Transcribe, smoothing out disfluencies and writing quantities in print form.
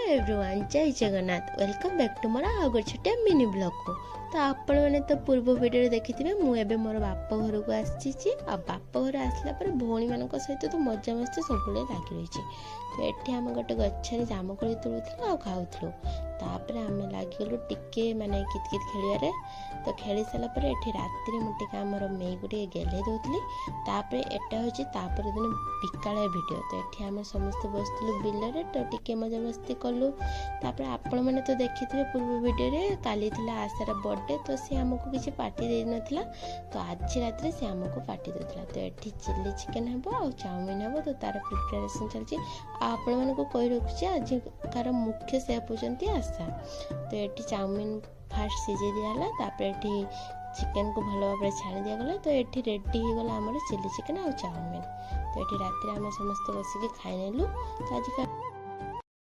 Everyone, ଜୟ Jagannath. Welcome back to ମୋର ଆଉ ଗୋଟେ ଛୋଟିଆ ମିନି ବ୍ଲଗ୍କୁ। ତ ଆପଣମାନେ ତ ପୂର୍ବ ଭିଡ଼ିଓରେ ଦେଖିଥିବେ, ମୁଁ ଏବେ ମୋର ବାପ ଘରକୁ ଆସିଛି। ଆଉ ବାପ ଘର ଆସିଲା ପରେ ଭଉଣୀମାନଙ୍କ ସହିତ ତ ମଜାମସ୍ତି ସବୁବେଳେ ଲାଗି ରହିଛି। ତ ଏଠି ଆମେ ଗୋଟେ ଗଛରେ ଜାମୁକୋଳି ତୋଳୁଥିଲୁ ଆଉ ଖାଉଥିଲୁ। ତାପରେ ଆମେ ଲାଗିଗଲୁ ଟିକେ ମାନେ କିତ କିତ ଖେଳିବାରେ। ତ ଖେଳି ସାରିଲା ପରେ ଏଠି ରାତିରେ ମୁଁ ଟିକେ ଆମର ମେଇକୁ ଟିକେ ଗେହ୍ଲେଇ ଦେଉଥିଲି। ତାପରେ ଏଟା ହେଉଛି ତାପର ଦିନ ବିକାଳ ଭିଡ଼ିଓ। ତ ଏଠି ଆମେ ସମସ୍ତେ ବସିଥିଲୁ ବିଲରେ, ତ ଟିକେ ମଜାମସ୍ତି କଲୁ। ତାପରେ ଆପଣମାନେ ତ ଦେଖିଥିବେ ପୂର୍ବ ଭିଡ଼ିଓରେ, କାଲି ଥିଲା ଆଶାର ବର୍ଥଡେ। ତ ସେ ଆମକୁ କିଛି ପାର୍ଟି ଦେଇନଥିଲା, ତ ଆଜି ରାତିରେ ସେ ଆମକୁ ପାର୍ଟି ଦେଉଥିଲା। ତ ଏଠି ଚିଲି ଚିକେନ୍ ହେବ ଆଉ ଚାଉମିନ୍ ହେବ, ତ ତାର ପ୍ରିପାରେସନ୍ ଚାଲିଛି। ଆଉ ଆପଣମାନଙ୍କୁ କହି ରଖୁଛି, ଆଜିକାର ମୁଖ୍ୟ ସେଫ୍ ହେଉଛନ୍ତି ଆଶା। ତ ଏଠି ଚାଉମିନ୍ ଫାଷ୍ଟ ସିଝେଇ ଦିଆହେଲା, ତାପରେ ଏଠି ଚିକେନ୍କୁ ଭଲ ଭାବରେ ଛାଣି ଦିଆଗଲା। ତ ଏଠି ରେଡ଼ି ହେଇଗଲା ଆମର ଚିଲି ଚିକେନ୍ ଆଉ ଚାଉମିନ୍। ତ ଏଠି ରାତିରେ ଆମେ ସମସ୍ତେ ବସିକି ଖାଇନେଲୁ। ତ ଆଜିକା